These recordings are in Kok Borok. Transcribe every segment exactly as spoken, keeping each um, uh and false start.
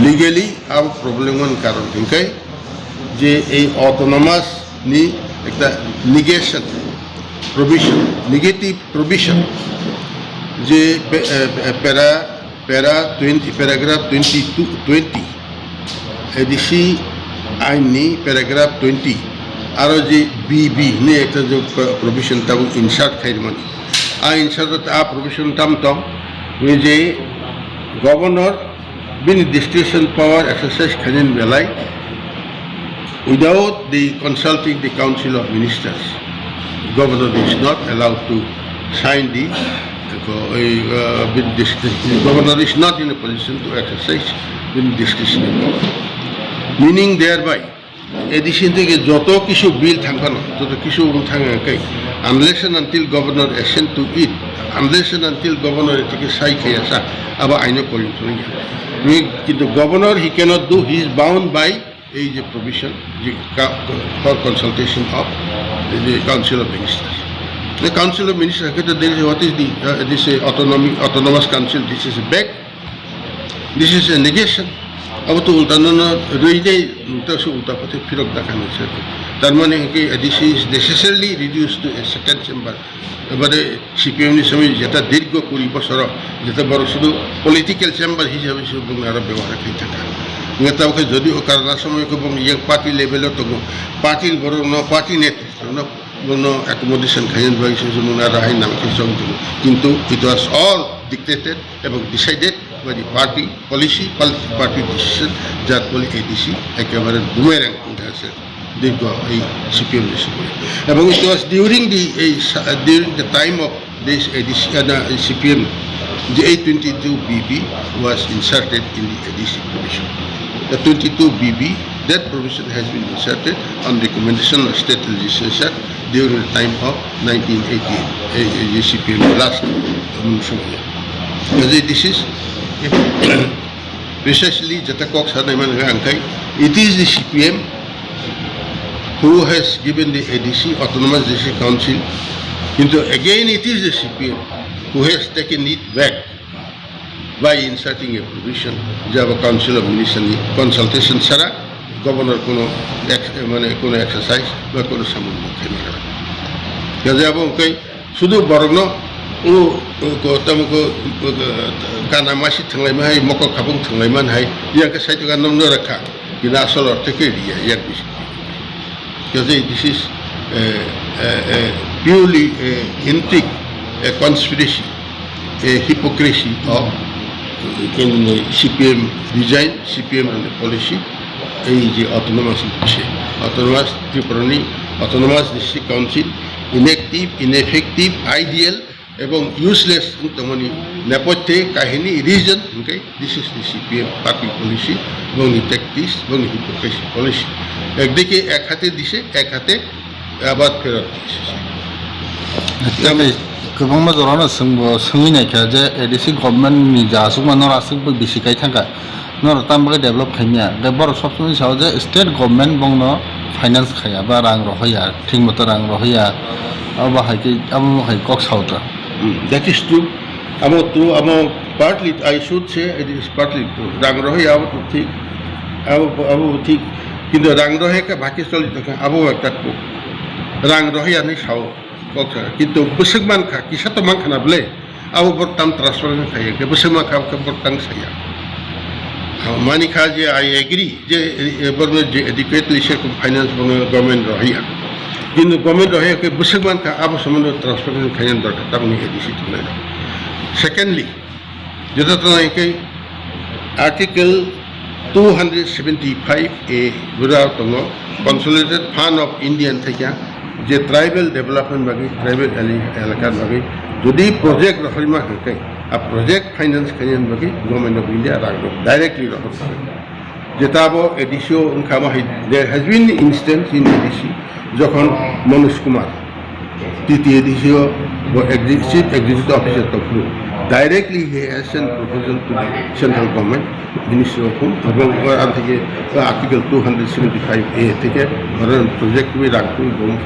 Legally abo problem ni karon hingkai je ei autonomous ni ekta negation provision, negative provision je pe-, eh, para, para twenty, paragraph twenty-two, twenty, A D C ain ni paragraph twenty, aro je B B ni ekta je pro-, provision tabuk insert khaimani. A insert a provision tam tong, je governor bini discretion power exercise khainani belai without the consulting the Council of Ministers, governor is not allowed to sign the, uh, bini discretion. Governor is not in a position to exercise bini discretionary power. Meaning thereby, A D C theke joto kisu bill thangphano, joto kisu wng thang kai, unless and until governor assent to it, unless and until governor etike sai khaya sa, abo aino porin thangya. Kintu governor, he cannot do, he is bound by ei je provision, je ka-, for consultation of the Council of Ministers. The Council of Ministers, there is, what is the, uh, this, uh, autonomy, autonomous council, this is a back, this is a negation. Abo to ulta no, no, rui dei, ta su ulta pate phirok da khan se. Tar mane ke A D C is necessarily reduced to a second chamber. Ebare C P M ni somoi jeta dirgho kuri bosoro, jeta borok sudu political chamber hisabe se bung aro bebohar khai thaka. Neta ke jodi o karna somoi ko bung yang party level o tongo, party ni borok no, party netrito no, bono accommodation khaina bai se bung aro hai nang khe chong tongo. Kintu it was all dictated ebong decided by the party policy, pol-, party decision, jar phole A D C ekebare bumerang wngkha se dirgho ei C P M ni somoi. Ebong it was during the, ei sa-, during the time of this A D C, uh, the C P M, the eight twenty-two B B was inserted in the A D C provision. The twenty-two B B, that provision has been inserted on recommendation of state legislature during the time of nineteen eighty-eight, eh, eh, C P M last, um, somoi. Kaje this is precisely jeta kok sanai man ang kai, it is the C P M who has given the A D C, Autonomous District Council, kintu again it is the C P M who has taken it back by inserting a provision je abo Council of Minister ni consultation sara governor kono ex-, mane kono exercise ba kono samung bo khaimani. Kaje abo kai sudu borokno o, o, ko, tamo ko, o, ko, kana masi thanglaima hai, mokol khapung thanglaima hai, yang ke saito ka nomno rakha, kina asol orthe ke riya, yang bisi. Because this is, uh, uh, uh, purely, uh, intrigue, a conspiracy, a hypocrisy of, uh, can, uh, C P M design, C P M and policy, ei je autonomous bishe, autonomous Tripura ni, autonomous district council, inactive, ineffective, ideal, ebong useless wng tongmani nepothe kahini reason hwnkhe this is the C P M party policy, bongni tactics, bongni hypocrisy policy. Ekdike ek hate dise, ek hate abad pherot dise. Tei kwbangma jorano swngbo swngwi naikha je A D C government ni ja aswkma noro aswk bai bisi kai thangkha. Norok tamo khe develop khaimya, hwnkhe borok sob somoi sao je state government bongno finance khaiya ba rang rohoya, thik moto rang rohoya, abo hai khe, abo hai kok sao ta. Hmm, that is true. Amo true, amo partly, I should say it is partly true. Rang rohoya abo to thik, abo, abo thik. Kintu rang rohoya khe bhaki choli tongkha, abo ekta kok. Rang rohoya ni sao. Kok sa, kintu bwswk mankha, kisa to mankha na bwle, abo borok tamo transparency khaiya, khe bwswk mankha, khe borok tamo saya. Ah, mani kha je I agree, je, eh, borokno je adequately se finance borokno government rohorya. Kintu government rohorya khe bwswk mankha, abo somondo transparency khaina dorkar, tamoni A D C thumnai. Secondly, Joto tongna hingke Article two hundred seventy-five A bwrao tongo, Consolidated Fund of India thekya je tribal development bagwi, tribal ele-, elaka bagwi, jodi project rohorma hingke, a project finance khainani bagwi Government of India rang rok directly rohor. Jeta abo A D C o wngkha, amo hai, there has been instance in A D C, jokhon Manoj Kumar, T T A D C o bo exi-, Chief Executive Officer tongphuru, directly he has sent proposal to the central government, Ministry of Home, ebong o ar theke Article two hundred seventy-five A theke oro project twi rang twi bom.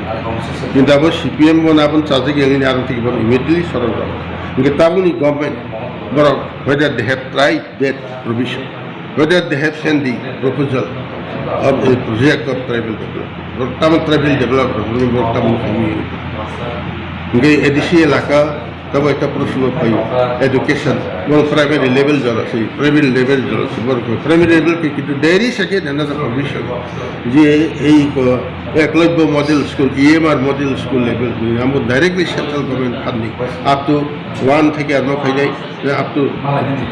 Kintu abo C P M bo nabon chajak yang ini ar theke bo immediately sorok rok. Hingke taboni government Borok, whether they have tried that provision, whether they have sent the proposal of a project of tribal development, borok tamo tribal development, borok tamo khaimani. Hingke A D C elaka, tabo ekta proshno phai, education, borok primary level jora se, primary level jora se, borok primary level ke kintu deri sake another provision. Je ei ko Eklavya model school, E M R model school level, amo directly central government funding, up to one theke arno khainai, up to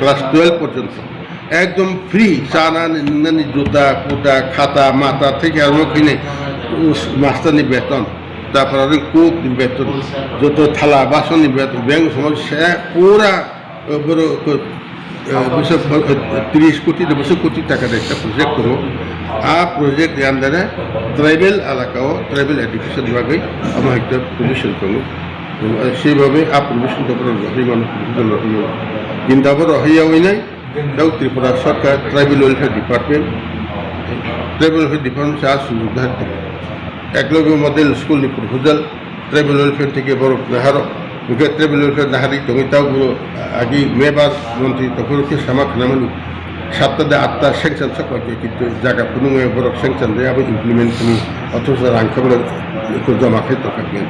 class twelve porjonto. Ekdom free, chana ni, nani juta, kuta, khata, mata, theke arno khainai, us-, master ni beton, tarpor aro cook ni beton, joto thala, bason ni beton, beng somo se pura, eh, boro, eh, bwswk, eh, tris koti de bwswk koti taka de ekta project tongo. A project ni under e tribal elaka o tribal education bagwi amo ekta provision tongo. Eh, seibabe a provision to borok rohorwi mano, provision rohorwi mano. Kintu abo rohorya wngnai, tau Tripura Sarkar Tribal Welfare Department, Tribal Welfare Department se a sujok dahar tong. Eklavya Model School ni proposal, Tribal Welfare theke borok daharo, hingke Tribal Welfare daharwi tongwi tau boro agi mebar montri tongphuru khe sama khnamani, sapta de atta sanction sok bai khe kintu jaga phunukmaya borok sanction de abo implement khani, othocho rang khe borok joma khe tongkha khe.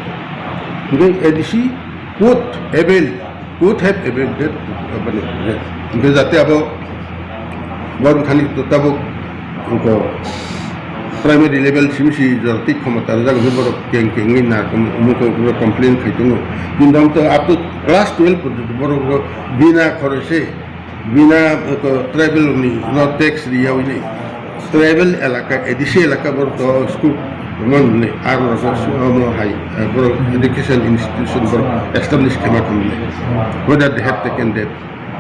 Hingke A D C could avail, could have availed that, mane, hingke jate abo borok thani to tabuk Wngkha primary level simi si jora twi khomota rwjak hwnwi borok keng kengwi na kom-, omo kom-, complain khai tongo. Kintu amo to up to class twelve porjonto borok rok bina khoroi se, bina, eh, ko-, tribal ni no tax riya hwnwi. Tribal elaka, A D C elaka borok to school tongma hwnwi, aro rok omo hai, eh, borok education institution borok establish khaima hwnwi. Whether they have taken that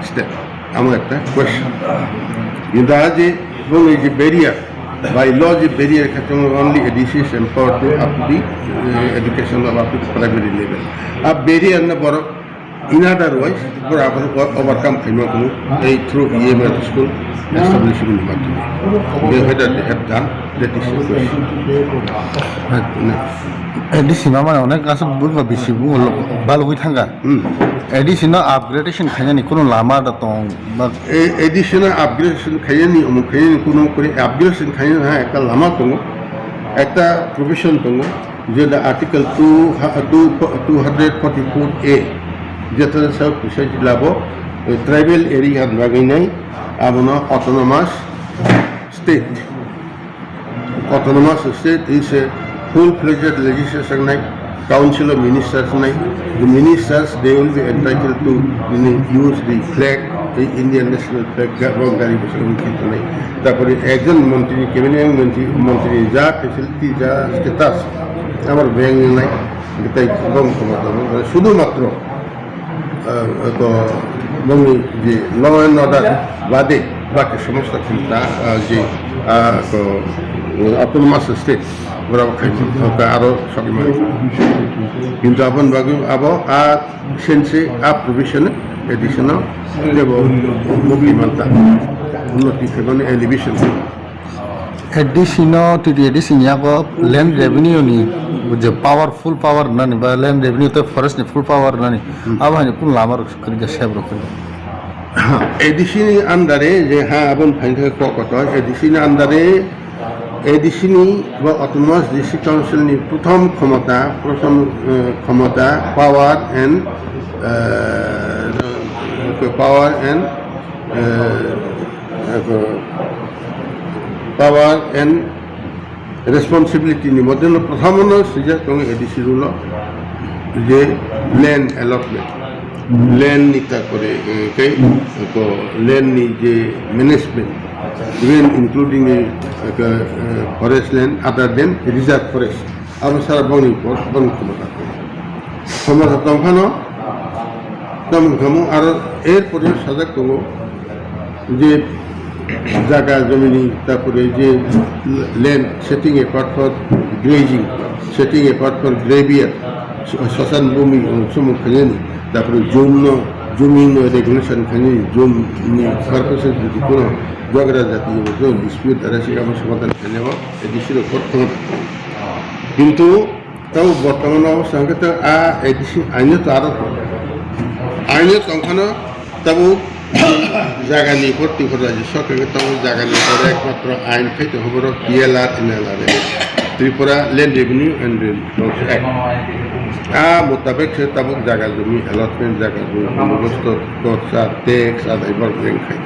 step. Amo ekta question. Kintu a je boni je barrier, by law je barrier khe tongo, only A D C is empowered to up to the, eh, education of up to primary level. A barrier no borok in other ways, borok abo o-, overcome khaima kunu, ei through E M R school establish ni madhyome. Be whether they have done, that is a question. A D C ma mane onek aswk bwrwi bisi bwrwi balugwi thangkha. Hmm. A D C no upgradation khainani kunu lama da tong ba? A-, A D C no upgradation khainani, omo khainani kunu kore upgradation khainani ha ekta lama tongo, ekta provision tongo, je da article two ha-, two, two hundred forty-four A, jeta sa precisely labo, eh, tribal area ni bagwi nai, abono autonomous state. Autonomous state is a full-fledged legislation nai, Council of Ministers nai. The ministers, they will be entitled to, you know, use the flag, the Indian national flag, ga-, rong gari bwswk wngwi khe tongnai. Tarpore ekjon montri, cabinet montri, montri ja facility, ja status, amar beng nai, tai bong khomota, sudhu matro ah, to bongni je law and order bade baki somosto khumta, ah, je, ah, to autonomous state borok khai aro sokma. Kintu aboni bagwi abo a sense a provision additional jebo mukti manta, unnoti khaimani elevation. A D C no, T T A D C ni yago land revenue ni je power, full power nani ba land revenue tei forest ni full power nani, hmm, abo haino kunu lama rok kwrwi da sep rok kwrwi. A D C ni under e je ha aboni phaini thai kok kotor, A D C ni under e, A D C ni bo Autonomous District Council ni prothom khomota, prothom, eh, khomota power and, eh, power and, eh, Eko power and responsibility ni modelo prothamo no swijak tongo A D C rule o je land allotment, land ni tarpore, eh, tei eko land ni je management, even including, eh, eko, eh, forest land other than reserve forest. Abo sara bongni por, bongni khomota tongo. Khomota tongphano, tamo khamu aro er pore sajak tongo je jaga jomini, tarpore je land setting apart for grazing, setting apart for gravier, so-, sosan bumi, um, sumung khainani, tarpore jumno, jumino regulation khainani, jumni purpose jodi kono jagra jati dispute dara sikamo somadan khainani. A D C rok kok thangna. Kintu tamo bortomano obostha hwnkhe to a A D C aino to aro tongo. Aino tongphano Tabuk jagani upor Tripura Rajya Sarkar khe tabuk jagani upor ekmatro ain khai tongkha borok T L R, N L R A, Tripura Land Revenue and Resource Act. A mutabek se tabuk jaga jumi allotment, jaga jumi bondo, kor, kor, sar, tax, adai borok reng khai.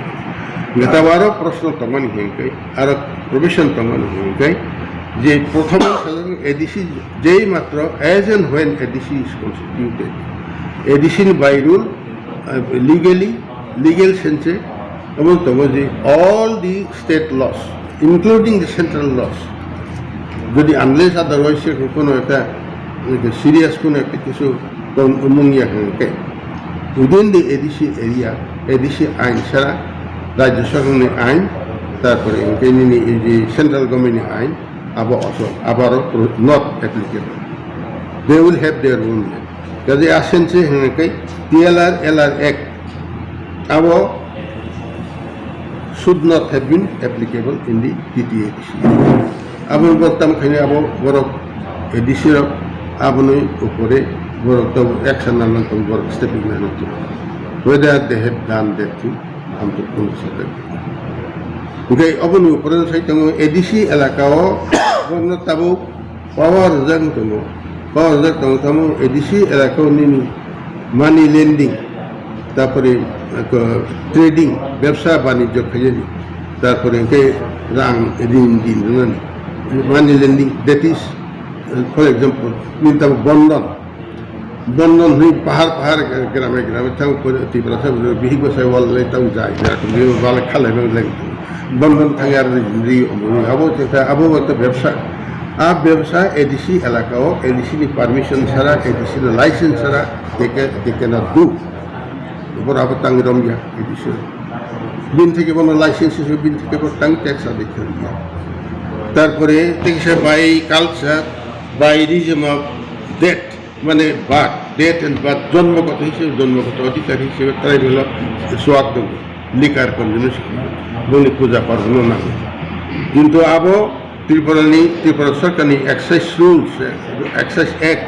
Hingke tabuk aro proshno tongmani hingke, aro provision tongmani hingke, je prothom A D C jei matro as and when A D C is constituted, A D C ni by rule, uh, legally, legal sense, omo tongo je all the state laws, including the central laws, jodi unless otherwise se kono ekta, ekta serious kono ekta kisu tong mung ya hingke, within the A D C area, A D C ain sara, Rajya Sarkar ni ain, tarpore hingke nini je central government ni ain, abo osok, abaro pro-, not applicable. They will have their own land. Kaje asen se hingke T L R, L R Act, abo should not have been applicable in the T T A D C. Abo borok tam khaini abo borok A D C rok aboni upore borok to action nang tong borok stepping nang tong. Whether they have done that thing, am to kunu sa. Hingke aboni upore sai tongo A D C elaka o borokno tabuk power rwjak tongo. Power rwjak tongo tamo A D C elaka o nini money lending, tarpore, uh, trading, bebsa banijyo khaiyani, tarpore hingke rang rin din rwnani, money lending, that is, uh, for example, nini tabuk bondon, Bondon hwnwi pahar pahar, grame grame thang, Tiprasa bihik bwsai wal lai tang jai jai, bini bal khalai mang lai. Bondon thang yar ri omo abo tei abo wata bebsa. A bebsa A D C elaka o, A D C ni permission sara, A D C ni license sara, they can, they cannot do. Bor abo tang rom ya A D C. Bin theke bono license hisabe bin theke bo tang tax adi khel ya. Tarpore teksa by culture, by region of that. Mane birth, date and birth, jonmogoto hisebe, jonmogoto odhikar hisebe tribal o swak tongo, likar consumption, boni puja parbono nango. Kintu abo Tripura ni, Tripura Sarkar ni Excise Rules, eh, Excise Act,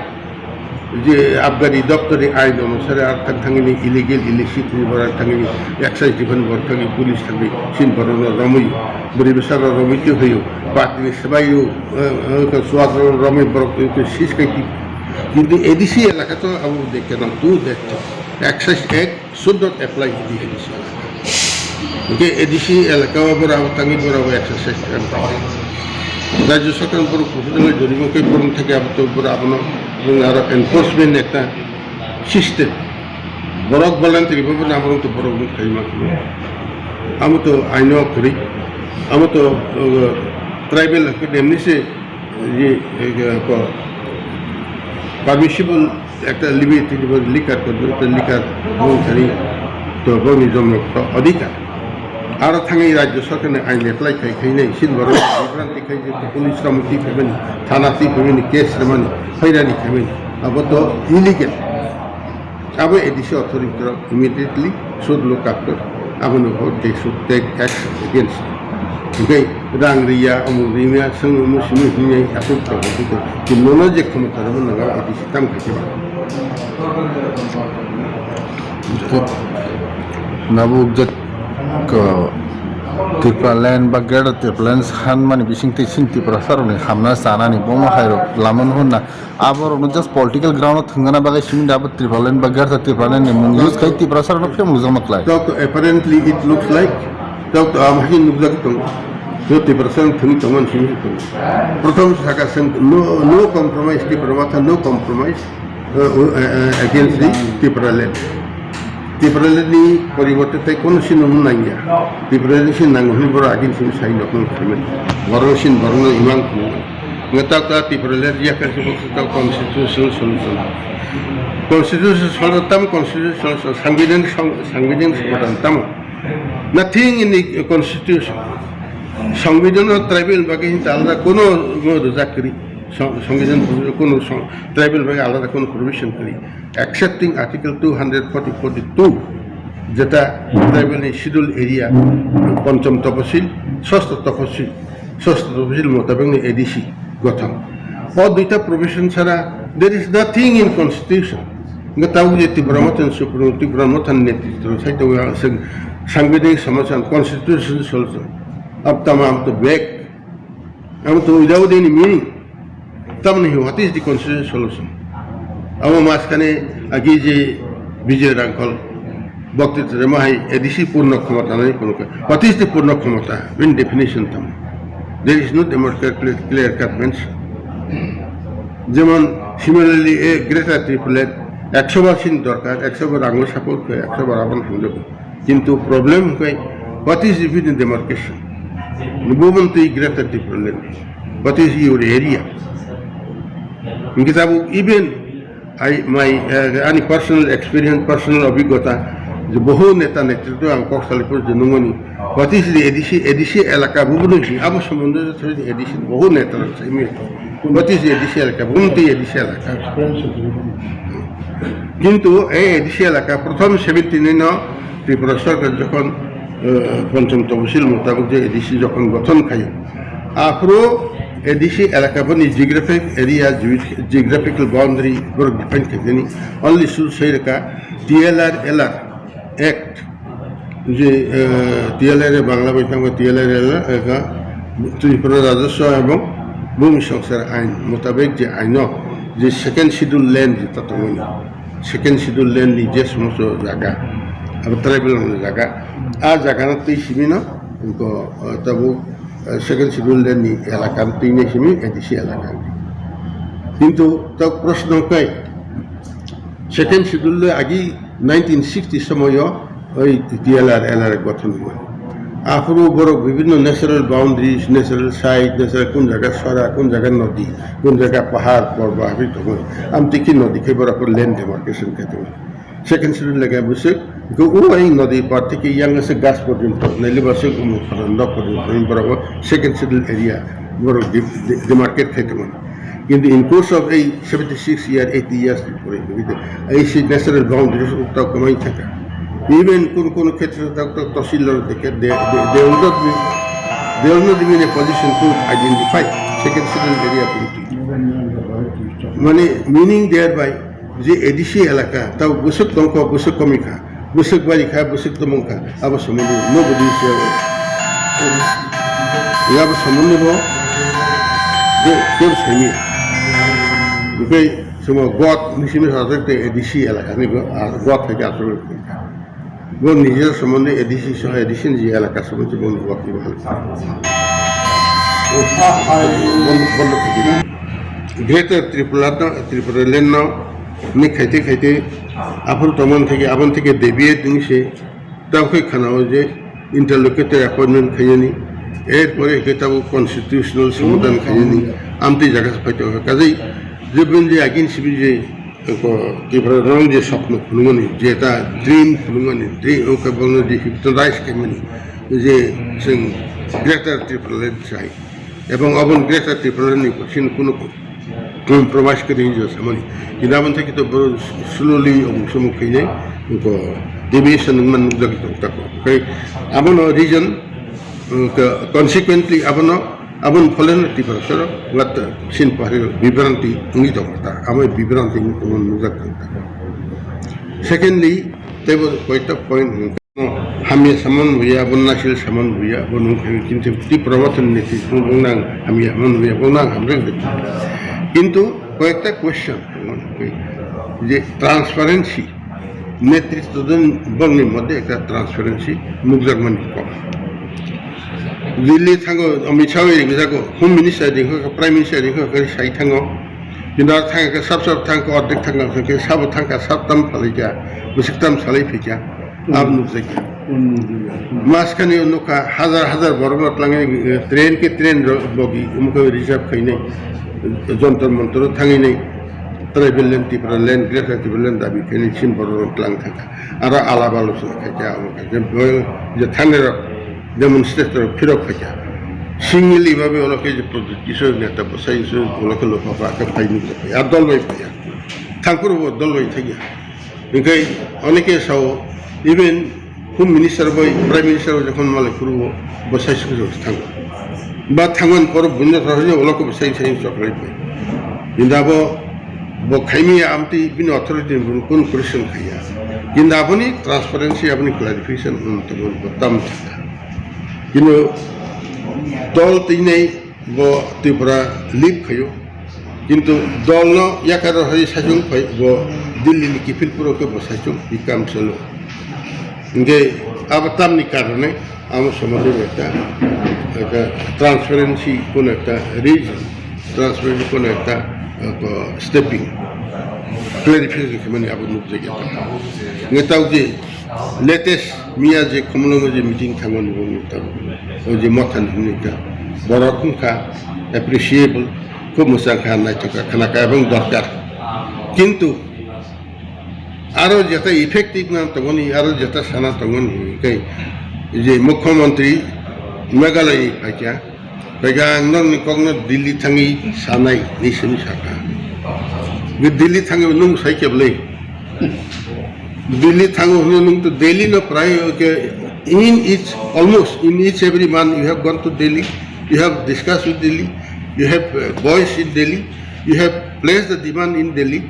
je abgari doptor ni ain onusare ar thang thangini illegal, illicit ni borok thangini excise department borok thangini police thangini sin borokno romwi, bwrwi bwsarok romwi twi hoyo, patri swbaio, eh, eh, swak romwi borok twi sis kai twi. Kintu A D C elaka to abo they cannot do that thing. Excise Act should not apply in the A D C elaka. Hingke A D C elaka o bora abo tangwi bora abo exercise khlai tong. Rajya Sarkar borok professional jorimo khe borok theke abo to bora abono nwng aro enforcement ekta system. Borok voluntary bo bono abo to borok nwng khlai ma. Amo to aino kwrwi. Amo to, uh, tribal hwnkhe nemni se Ye, ye, ko, permissible ekta limit tini bo likar ko, ekta likar bung thani to boni jomno to odhikar. Aro thangwi Rajya Sarkar ni ain apply khai khai nai sin borok bibranti khai je to police rok twi phaimani, thana twi phaimani, case rwmani, phairani khaimani. Abo to illegal. Abo A D C authority rok immediately should look after. Aboni bo they should take action against. Hingke rang riya, omo riya, sung omo simi hinwi aswk tongo, hingke nono je khomota rwmani nango A D C tam khaikhe ba. Nabo je ko Tipraland ba Greater Tipraland hanmani bisingtwi chini Tiprasarokni hamna chanani bomo hairok lamano hwnna Aborokno just political ground o thwngna bagwi simi da abo Tipraland ba Greater Tipraland ni mung use khai Tiprasa rokno film rwjakma khlai. Doctor, apparently it looks like doctor am hai nukjagwi tongo. Jo Tiprasa rok thwngwi tongmani simi tongo. Prothom saka seng no, no compromise, Tipra Motha no compromise, uh, uh, uh, against the Tipraland. Tipraland ni poriborte tei kono sino nangya. Tipraland ni sino nango hwnwi borok agini simi sai nokno khaimani. Borok sini borokno imang khumui. Ngetak ta Tipraland yakar se boksa ta constitutional solution. Constitutional solution tam constitutional solution. Sangbidhan sang-, sangbidhan solution tam. Nothing in the constitution. Sangbidhan o tribal bagwi hinta alada kono rwjak kwrwi. Sang-, sangbidhan kono sang-, tribal bagwi alada kono provision kwrwi. Accepting Article two hundred forty, forty-two, jeta tribal ni schedule area, ponchom toposil, sosto toposil, sosto toposil motabek ni A D C gothon. O duita provision chhara, there is nothing in constitution. Hingke tabuk je Tipra Motha ni Supreme, Tipra Motha ni netritwo sai tongo, ang se Sangbidhanik Samajhan, constitutional solution. Ab tamam to bek, ang to without any meaning. Tamni hi, what is the constitutional solution? Abo maskane agi je Bijoy Rangkhol, Bhakti Trema hai A D C purno khomota nai kono ka. What is the purno khomota? In definition tam. There is no democratic clear, clear cut mention. Jemon similarly a Greater Tipraland ekso bar sin dorkar, ekso bar rango support khe, ekso bar abon hamjak. Kintu problem khe, what is within demarcation? Bubun twi Greater Tipraland. What is your area? Hingke tabuk even I, my, eh, ani personal experience, personal obhiggota, je bohu neta netritwo ang kok salipur je nungmani, what is the A D C, A D C elaka bubu nungsi, abo somondo je thori A D C bohu neta rok sai mi. What is the A D C elaka, bumti A D C elaka. Kintu ei A D C elaka prothom seventy-nine no Tripura Sarkar jokhon, eh, Ponchom Toposil mutabok je A D C jokhon gothon khayo, aphuru A D C elaka boni geographic area, ge-, geographical boundary borok define khaijani. Only sul sai rwkha T L R L R Act, je, eh, T L R A Bangla bai thangba T L R L R, eh, ka Tripura Rajaswa ebong Bhumi Songsar Ain mutabek je aino je second schedule land je ta tongmani. Second schedule land ni je somosto jaga, abo tribal ni jaga, a jaga no twi simi no, ko, eh, tabuk, eh, second schedule land ni elaka no twi nai simi A D C elaka. Kintu ta proshno kai, second schedule le agi nineteen sixty somoyo oi T L R L R gothon wngmani. Aphuru borok bibhinno natural boundaries, natural site, natural kun jaga sora, kun jaga nodi, kun jaga pahar, porba, habi tongo. Amtwi khe nodi khe borok land demarcation khe tongo. Second schedule lege bwswk, go o ai nodi par theke yang se gas porjonto, naile bwswk umuk pharan dok porjonto, borok second schedule area, borok de-, de-, demarcate khe tongo. Kintu in course of ei seventy six year, eighty years ni pore, ei se natural boundaries ukta kwmai thangkha. Even kun kun khetre tak tak tahsildar de, de, de, they will not be, they will not be in a position to identify second schedule area committee. Mane meaning thereby je A D C elaka, tao bwswk tongkha, bwswk komikha. Bwswk bari kha, bwswk tongmung kha, abo somondo nobody se abo. Ya abo somondo bo je, je semi. Bukai somo God, nisimi sa te A D C elaka ni go, ah, God hai ka asol. Bo nijor somondo A D C so, A D C ni elaka somondo bo God ni bahal. Bondo, bondo khaidi. Greater Tripura, Tripura land no, ni khaite khaite, aphuru tomon theke, abon theke deviate ni se, Tamo khe khana-o je interlocutor appointment khainani, er pore khe tamo constitutional somadan khainani, amtwi jaga se phai tongo. Kajai je bini je agin sibi je, ko, Tipra rong je sopno phunukmani, je ta dream phunukmani, dream, o khe bono je hypnotize khaimani, je chwng Greater Tipraland chai. Ebong aboni Greater Tipraland ni sini kunu compromise kwrwi hinwi samani. Kintu aboni thai khe to borok slowly omuk somuk khainai, ko deviation wngmani nukjagwi tong tako. Tei abono reason, uh, ko-, consequently abono, aboni pholeno Tiprasa rok what, uh, sin pahari bibranti wngwi tong kha ta. Abo bibranti wngwi tongmani nukjak tong tako. Secondly, teibo koita point Hamya saman buya, bo nasil saman buya, bo nung khe kintu Tipra Motha ni netritwo bo nang hamya saman buya, bo nang hamreng de. Kintu koyekta question, je transparency, netritwo don bongni moddhe ekta transparency nukjakmani kom. Delhi thango, Amit Shah bai ringjago, Home Minister ringkha, Prime Minister ringkha, khe sai thango. Kintu ar thangkha, sab sab thangkha, ordek thangkha, sabo thangkha, sab tam phalai kha, bwswk tam salai phi kha. Abo nukjakya. Maskani o nukha, hazar hazar borokno tlangwi, eh, train khe train rok bogi, umukha reserve khainai, Jantar Mantar o thangwi nai, tribal land, Tipra land, Greater Tipra land dabi khainai, chini borok rok tlang thangkha. Aro alab alochona khaikha, abo khaikha, bo je thani rok, demonstration rok phirok khaikha. Singili babe olo khe je Pradyut Kishore neta bwsai se olo khe lopha pha khe phai nukjakya. A dol bai phaiya. Thangphuru bo dol bai thangya. Hingke oneke sao, even Home Minister bai, Prime Minister bai jokhon malai phuru bo, bo sai suk suk thango. Ba thangmani poro buino thang hino ulo ko sai sai choklai bai. Hinda bo Bo khaimaya amtwi bini authority ni bini kun question khaiya. Kintu aboni transparency, aboni clarification wng tongmani bo tam thangya. Kintu dol twinai bo Tripura leave khaio. Kintu dol no yakar hai saichung phai bo Delhi ni kiphil puro khe bo saichung bikam chalo. Hingke abo tamni karone amo somote ekta, ekta transparency kono ekta reason, transparency kono ekta, eh, ko stepping, clarification kemani abo nukjagya. Nge tau je latest miya je Khumulwngo je meeting thangmani bo nukta, o je motha ni hwnwi ta borok wngkha appreciable, khub mwchang kha, naithok kha, khana kha ebong dorkar. Kintu aro jeta effective na tongmani, aro jeta sana tongmani hwnwi khe je Mukhyamantri Meghalaya ni phaikha, phaikha ang nokni kokno Delhi thangwi sanai hinwi simi sakha. Be Delhi thangwi nwng sai keblai. Delhi thango hwnwi nwng to Delhi no prai, okay, in each, almost in each every month you have gone to Delhi, you have discussed with Delhi, you have, uh, voice in Delhi, you have placed the demand in Delhi.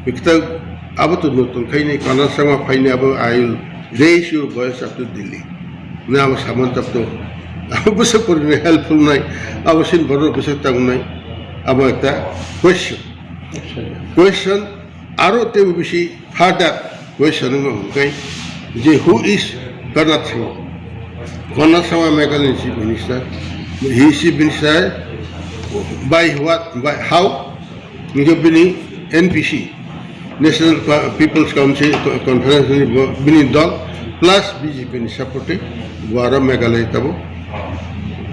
Ekta abo to notun khaini kana sama phaini abo I will raise your voice up to Delhi. Na abo saman tap to abo bwswk porjoni helpful nai, abo sin borok bwswk tang nai, abo ekta question. Question aro tei bisi further question wngkha je who is Konrad Sangma? Konrad Sangma Meghalaya ni Chief Minister, he is Chief Minister by what, by how? Hingke bini N P C, National Co-, People's Council Co-, Conference ni bo, bini dol plus B J P ni support e bo aro Meghalaya tabo,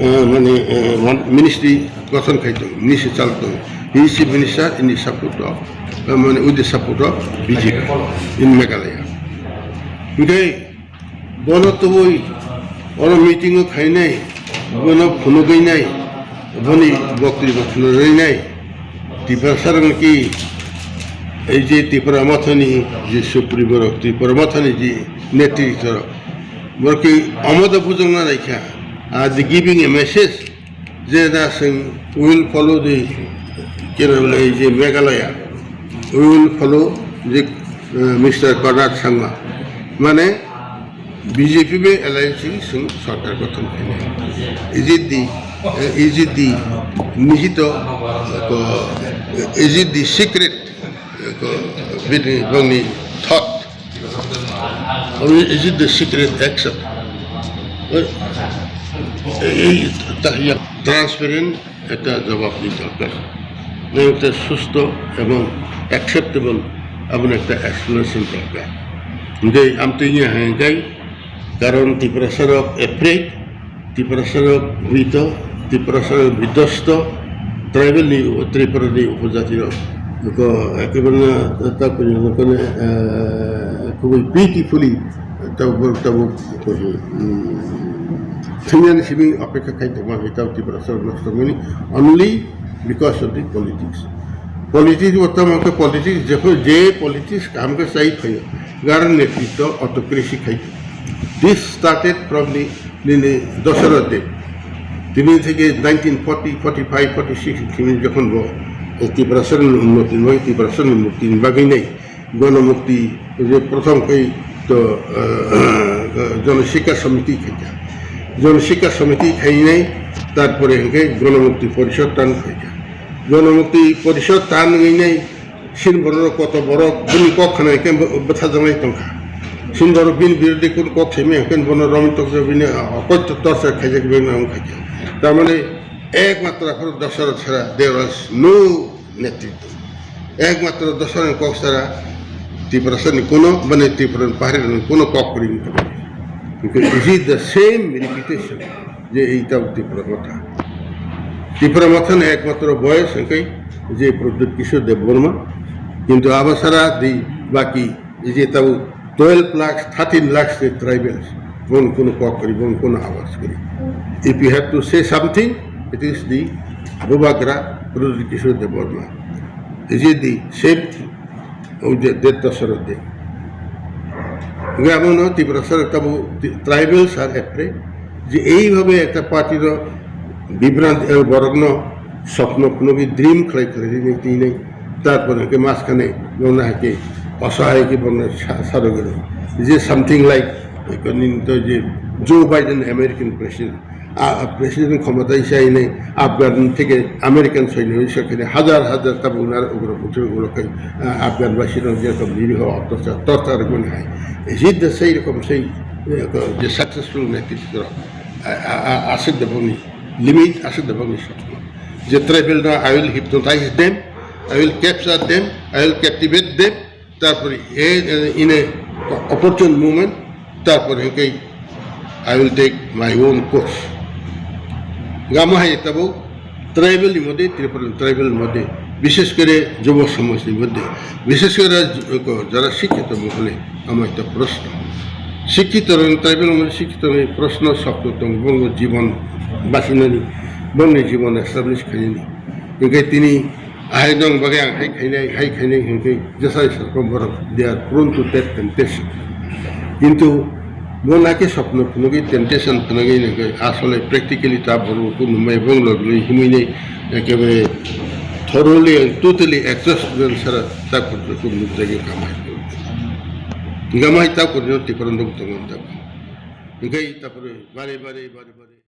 eh, mane, eh, mon-, ministry gothon khai tongo, ministry chal tongo. He is Chief Minister in the support of, eh, mane with the support of B J P in Meghalaya. Hingke Bono tubui oro meeting o khainai, bono phunugwinai, boni boktwibw khwnarwinai, Tiprasarokno ki ei je Tipra Mothani je supremo rok, Tipra Mothani je netritw rok, borok ki omoda bujokna naikha, are they giving a message? Je da sing, we will follow the, kena bole, je Meghalaya, we will follow the, uh, Mister Konrad Sangma. Mane, B J P be alliance sing sarkar gothon khainai. Is it the, uh, is it the nihito, uh, is it the secret, uh, bini bangni thought? Or is it the secret action? Ei, ei, tahya transparent ekta jawab ni dorkar. Nang ekta susto ebong acceptable aboni ekta explanation dorkar. Hingke amtwi wngya hingke karon Tiprasa rok afraid, Tiprasa rok buito, Tiprasa rok bidosto, tribal ni, Tripura ni upojati rok. Ko, ekebarna, ta, ko, ko, eh, kubui beautifully, ta, bo, ta, bo, ko, hmm, thangya ni simi apekha khai tongma hai ta Tiprasa rok nosto mani only because of the politics. Politics bo tamo ke politics, jekho je politics kaham ke sai phayo, garan netritwa autocracy khai. This started from the nini Dasarath Dev. Tini theke nineteen forty, forty-five, forty-six tini jokhon bo Tiprasarni unnoti ni bagwi, Tiprasarni mukti ni bagwi nai Ganamukti je prothom khai to, eh, Janashikha Samiti khaikha. Janashikha Samiti khainai, tarpore hwnkhe Ganamukti Porishad tan khaikha. Ganamukti Porishad tan wngwi nai Sin borok koto borok bini kok khna hwnkhe bwthajaknai tongkha. Sin borok bini birodhi kun kok simi hwnkhe bono romwi tokjak bini, ah, koito torture khaijak bini wng khaikha. Tamani ekmatro aphuru Dasarath sara, there was no netritwa. Ekmatro Dasarath ni kok sara Tiprasa ni kuno, bani Tripura ni pahari ni kuno kok kwrwi wng tongmani. Because is it the same repetition? Je ei tabuk Tipra Motha. Tipra Motha ni ekmatro voice hwnkhe je Pradyut Kishore Debbarma. Kintu abo sara di baki je tabuk twelve lakhs, thirteen lakhs je tribals, bong kuno kok kwrwi, bong kuno awas kwrwi. If you have to say something, it is the Bubagra Pradyut Kishore Debbarma. Is it the same? Oje Dasarath Dev. Hingke abono Tiprasa rok tabuk tribals are afraid je eibhabe ekta party rok bibranti, eh, borokno sopno phunugwi dream khlai khlai rinai twi nai. Tarpore ke mas kane bongna hake asahai ke bongna sa-, sarogero. Je something like, konin to je Joe Biden American president. A, a president khomota isa ini Afghan theke American soino isa kene hajar hajar tabuk nar ugra putu ulo kai, a, Afghan basi rok je to niri ho torture, torture goni hai. Is it the sei rokom sei, eh, ko je successful netrito? A, a, a, asik da bongni limit, asik da bongni sotno. Je tribal na, I will hypnotize them, I will capture them, I will captivate them. Tarpore, eh, eh, in a opportune moment, tarpore hingke I will take my own course. Gamo hai tabo tribal ni mode, Tripura tribal ni mode, bishes kore jubo somaj ni mode, bishes kore j-, ko jara shikkito mohole, amo ekta proshno. Shikkito rok, tribal mode shikkito ni proshno sokto tong, bongni jibon basinani, bongni jibon establish khainani. Hingke tini Ahai nong bagwi ang hai khainai, hai khainai hwnkhe jesai sakom borok, they are prone to that temptation. Kintu bo nake sopno phunugwi temptation phunugwi nangkhe asole practically ta borok kunu mai bong logwi himwi nei ekebare thoroughly and totally exhausted sara ta kurtu kum nuk jagwi kamai. Gamai ta kurno tiprondong tongon ta. Hwnkhe ta pore bare bare bare bare.